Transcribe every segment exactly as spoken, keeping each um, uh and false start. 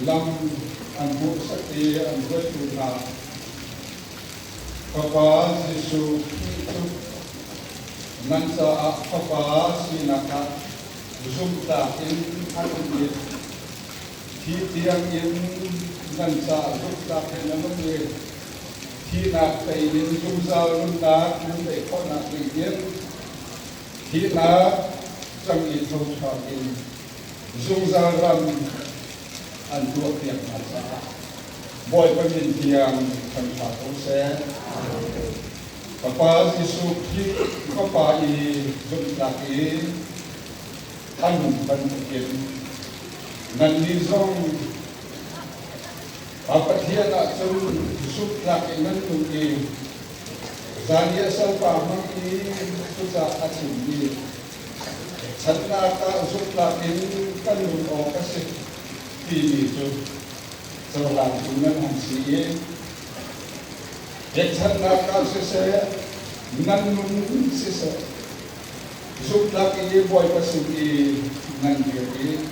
Lam an hmuhsak i an ruaitu hna, Fapa Jesuh Khrih cu nan caah Fapa sinak ah zumhtlak in an um i, thih tiangin nan caah zumhtlak in an um i, thihnak tei in zungzal nunnak nan tei khawhnak ding in, thihnak cang i tho ṭhan in zungzal ram an tuahpiak hna caah Bawipa min tiang kan ṭha ko seh. Fapa Jesuh Khrih Fapa i zumhtlak i an um hmanh in nannih zong a Pathian ah cun zumhtlak in nan nung i, zan i a salpa hmang i cucaah a chim i, channak ah zumhtlak in kan nung awk a si timi cu cohlan cu nan hong si i, biakchannak ah siseh, nan nun siseh, zumhtlak i Bawipa sin i nan dir i,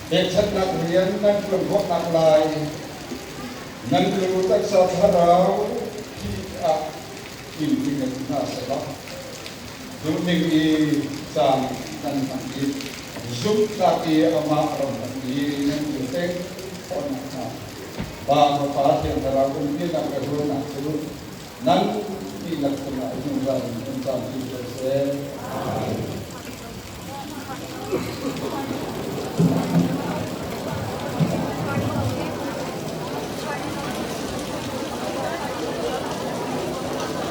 biakchannak rian nan ṭuan khawhnak lai nan lu taksa thlarau hi ah in ring hna seh law. Duhning i caan nan hmang i, zumhtlak i amah ram hmanh i nan teng khawhnak hna. Pa, Fapa, Thiang Thlarau umpinak le hruainak cu nan dihlak cungah zungzal in kan caan ti ko seh.